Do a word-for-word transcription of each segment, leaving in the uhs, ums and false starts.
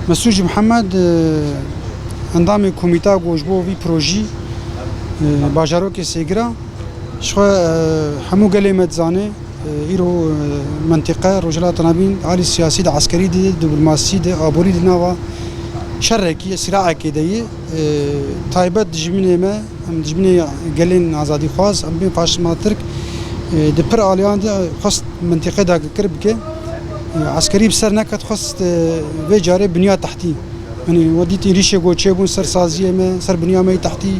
Mesûc Mihemed, e, endamê komîta ku ji bo vî projî, e, bajarokê Sêgira. Ji xwe, e, hemû gelê me dizane, e, îro, e, mentiqe Rojhilata Navîn alî siyasî de, eskerî de, diplomasî de, aborî de nava şerekî, sîraekê de ye. E, taybet dijminê me, em dijminê gelên azadîxwaz, em bên faşizma Tirk, e, di pir aliyan de xwest mentiqe dagirkir bike. E, eskerî bi ser neket, xwest, e, vê carê binya tehtî. Yanî we dît êrîşê ku çêbûn ser saziyê me, ser binya me yê tehtî,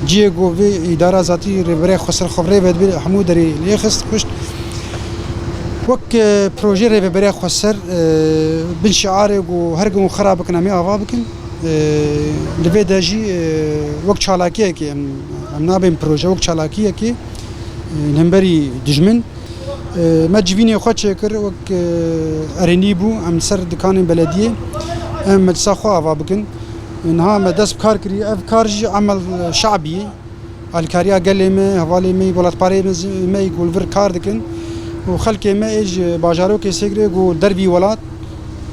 cihê ku vê îdara zatî rêberê xwe ser xwe rê ve dibe hemû derê lê xist, kuşt. Wek, e, projeyê rêveberê xwe ser, e, bin şiarê ku her ku xera bikin em ê ava bikin. E, li vê de jî, e, wek çalakiyekê em, em nabên proje, wek çalakiyekê, e, li hemberî dijmin. E, me civînê xwe çêkir, wek, e, erênî bû, em li ser dikanên belediyê, em meclisa xwe ava bikin. E, niha me dest bi kar kirî, ev kar jî emel şabî ye. Alîkariya gelê me, hevalê me, welatpareyê me, me ku li vir kar dikin û xelkê me ê ji bajarokê Sêgrê ku dervî welat,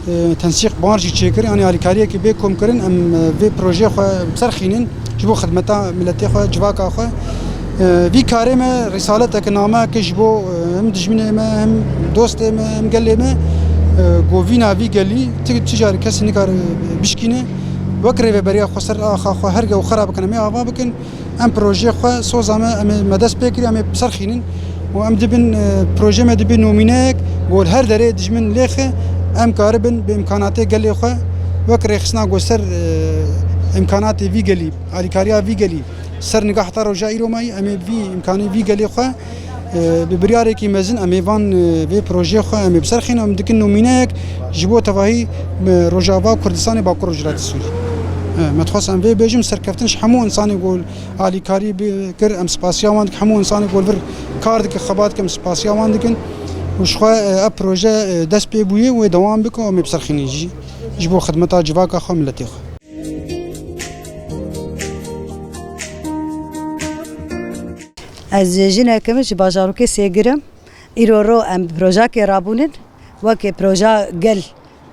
e, tensîq bar jî çêkir, yanî alîkariyekê bê komkirin, em, e, vê projeyê xwe bi ser xînin, ji bo xidmeta miletê xwe, civaka xwe. E, vî karê me rîsaleteke, nameyeke ji bo, e, hem dijminê me, hem dostê me, hem gelê me, e, govîna vî gelî ti, ti carî kesî nikare bişkîne. Wek rêveberiya xweser axa xwe her ge û xera bikin, em ê ava bikin. Em projeyê xwe, soza me, em ê me dest pê kirî, em ê bi ser xînin û em dibin, e, projeyê me dibe nomîneyek, ku li her derê dijmin lêxe, em karibin bi îmkanatê gelê xwe, wek rêxistina ku ser, e, îmkanatê vî gelî, alîkariya vî gelî ser niga heta roja îro mayî, em ê vî îmkanê vî gelê xwe, e, bi biryarekî mezin em ê van, e, vê projeyê xwe em ê bi ser xînin, em dikin nomîneyek ji bo tevahî, e, Rojava Kurdistanê, Bakur Rojhilatê Sûrî. E, me dixwest em vê bêjim, serkeftin ji hemû însanê ku alîkarî bi-, kir, em spasiya wan dikin. Hemû însanê ku li vir kar dike, xebat dike, em spasiya wan dikin. Û ji xwe, e, ev proje, e, dest pê bûye, wê dewam bike û em ê bi ser xînin jî ji bo xidmeta civaka xwe, miletê xwe. Ez jinek im, ji bajarokê Sêgir im. Îro ro em bi projakê rabûnin, weke proja gel.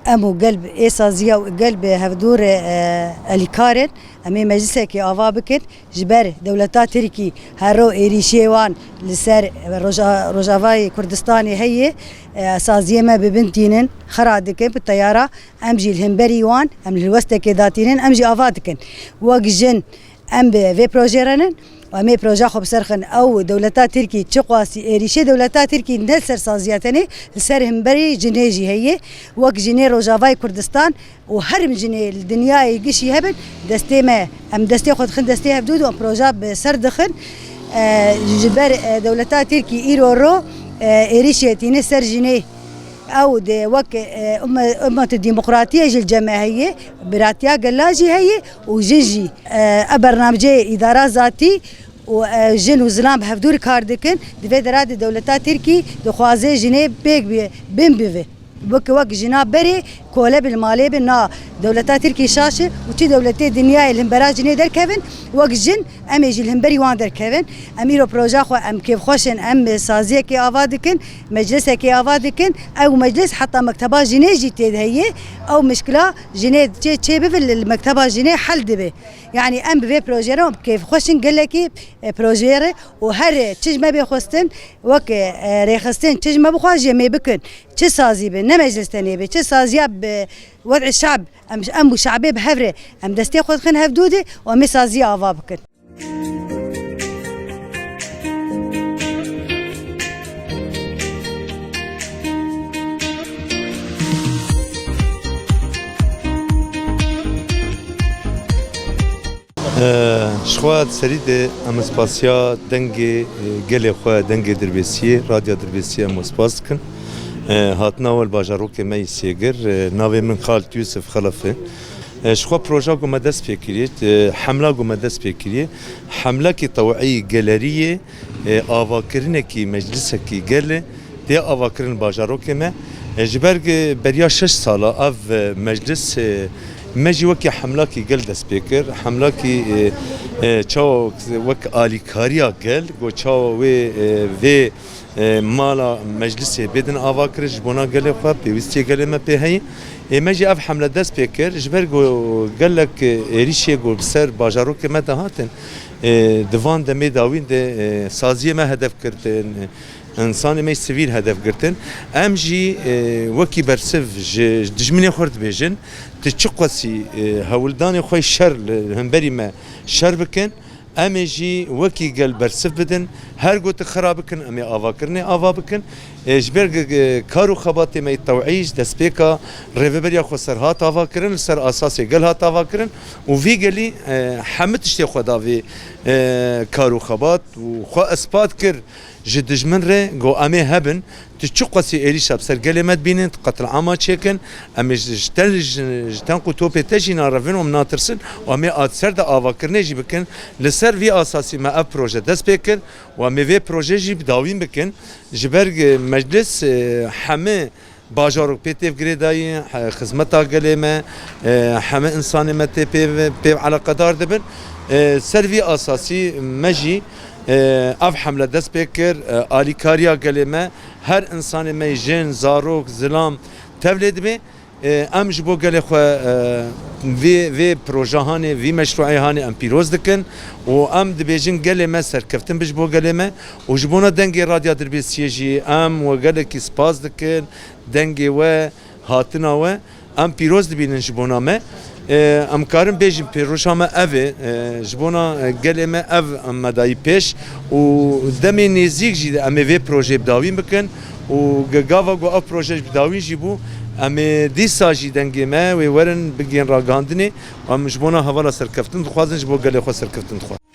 Em û gel bi ê saziya û gel bi hevdûrê, e, alîkarên, em ê meclisekê ava bikin. Ji ber dewleta Tirkî her ro êrîşê wan li ser Roja-, Rojavayê Kurdistanê heye, e, saziyê me bi bin tînin, xera dikin bi teyara. Em jî li hemberî wan, em li helwestekê datînin, em jî ava dikin. Wek jin, em bi vê projê re nin û em ê proja xwe bi ser xin. Ew dewleta Tirkî çiqasî êrîşê dewleta Tirkî ne li ser saziya tenê, li ser hemberî jinê jî heye. Wek jinê Rojavayê Kurdistan û her jinê li dinyayê gişî hebin, destê me, em destê xwe dixin destê hevdû û em proja bi ser dixin. E, ji ber, e, dewleta Tirkî îro ro, e, êrîşê tîne ser jinê. Ew de wek, e, umme-, ummetê demokratiyê jî li cem me heye, biratiya gela jî heye û jin jî, e, ev bernamceyê îdara zatî û, e, jin û zilam bi hevdû re kar dikin. Di vê derê de dewleta Tirkî dixwaze jinê pêk bi-, bin bive. Wek, wek jina berê kole bin, li malê bin, na dewleta Tirkî şaş e û çi dewletê dinyayê li hembera jinê derkevin, wek jin em ê jî li hemberî wan derkevin. Em îro proja xwe, em kêfxweş in, em saziyekê ava dikin. Meclisekê ava dikin, ew meclis heta mekteba jinê jî tê de heye, ew mişkila jinê çê, çê bibe li, li mekteba jinê hel dibe. Yanî em bi vê projeyê re kêfxweş in gelekî, e, projeyê re û her çi ji me bê xwestin, wek, e, rêxistin, çi ji me bixwazin em ê bikin. Çi sazî be, ne meclis tenê be, çi saziya bi wed'ê şab, em, em û şabê bi hev re, em destê xwe dixin hevdû de û em ê saziya ava bikin. Ee, ji xwe di serî de em spasiya dengê, e, gelê xwe, dengê Dirbêsiyê, Radya Dirbêsiyê em spas dikin. E, hatina we li bajarokê me yî Sêgir, e, navê min Xalid Yûsif Xelef e. E, ji xwe proja ku me dest pê kiriye, e, hemla ku me dest pê kiriye, hemlekî tew'î gelerî ye, e, avakirinekî meclisekî gel e, tê avakirin bajarokê me. E, ji ber, e, beriya şeş sala ev, e, meclis, e, Me jî wekî hemlakî gel dest pê kir. Hemlakî, e, e, çawa wek, wek alîkariya gel, got çawa wê, e, vê, e, mala meclisê bêdin ava kirin, ji bona gelê xwe, pêwîstiyê gelê me pê heye. Ê, me jî ev hemle dest pê kir, ji ber ku gelek, e, êrîşê ku bi ser bajarokê me de hatin, e, di van demê dawîn de, e, saziyê me hedef girtin, e, însanê me sivîl hedef girtin. Em jî, e, wekî bersiv ji dijminê xwe dibêjin, tu çiqasî, e, hewldanê xwe şer li hemberî me şer bikin, em ê jî wekî gel bersiv bidin. Her got xira bikin, em ê avakirinê ava bikin. E, ji ber, e, kar û xebatê me yê tewî ji destpêka Rêveberiya Xweser hat avakirin, li ser asasê gel hat avakirin û vî gelî, e, hemî tiştê xwe da vê, e, kar û xebat û xwe ispat kir ji dijmin re, got em ê hebin, tu çiqasî êrîşa bi ser gelê me dibînin, tu qetilama çêkin, em ê ji, ji ten, ji, ji tenk û topê te jî narevin û em natirsin û em ê a ser de avakirinê jî bikin. Li ser vî asasî me ev proje dest pê kir û em ê vê projê jî bi dawîn bikin. Ji ber, e, meclis, e, hemî bajarok pê tê girêdayî, he-, xizmeta gelê me, e, hemî însanê me tê pê, pê eleqedar dibin. E, ser vî asasî me jî, e, ev hemle dest pê kir, e, alîkariya gelê me, her însanê me jin, zarok, zilam tevlê dibe. E, em ji bo gelê xwe, e, vê, vê proje hanê, vî meşruê hanê em pîroz dikin û em dibêjin gelê me serkeftin bi ji bo gelê me û ji bona dengê Radya Dirbêsiyê jî em we gelekî spas dikin, dengê we, hatina we em pîroz dibînin ji bona me. E, em karin bêjin pêroşa me ev e, e, ji bona, e, gelê me ev em me dayî pêş û demê nêzîk jî em ê vê projeyê bi dawîn bikin û ge-, gava ku ev proje bi dawîn jî bû, em ê dîsa jî dengê me wê werin bigên ragihandinê. Em ji bona hevala serkeftin dixwazin, ji bo gelê xwe serkeftin dixwazin.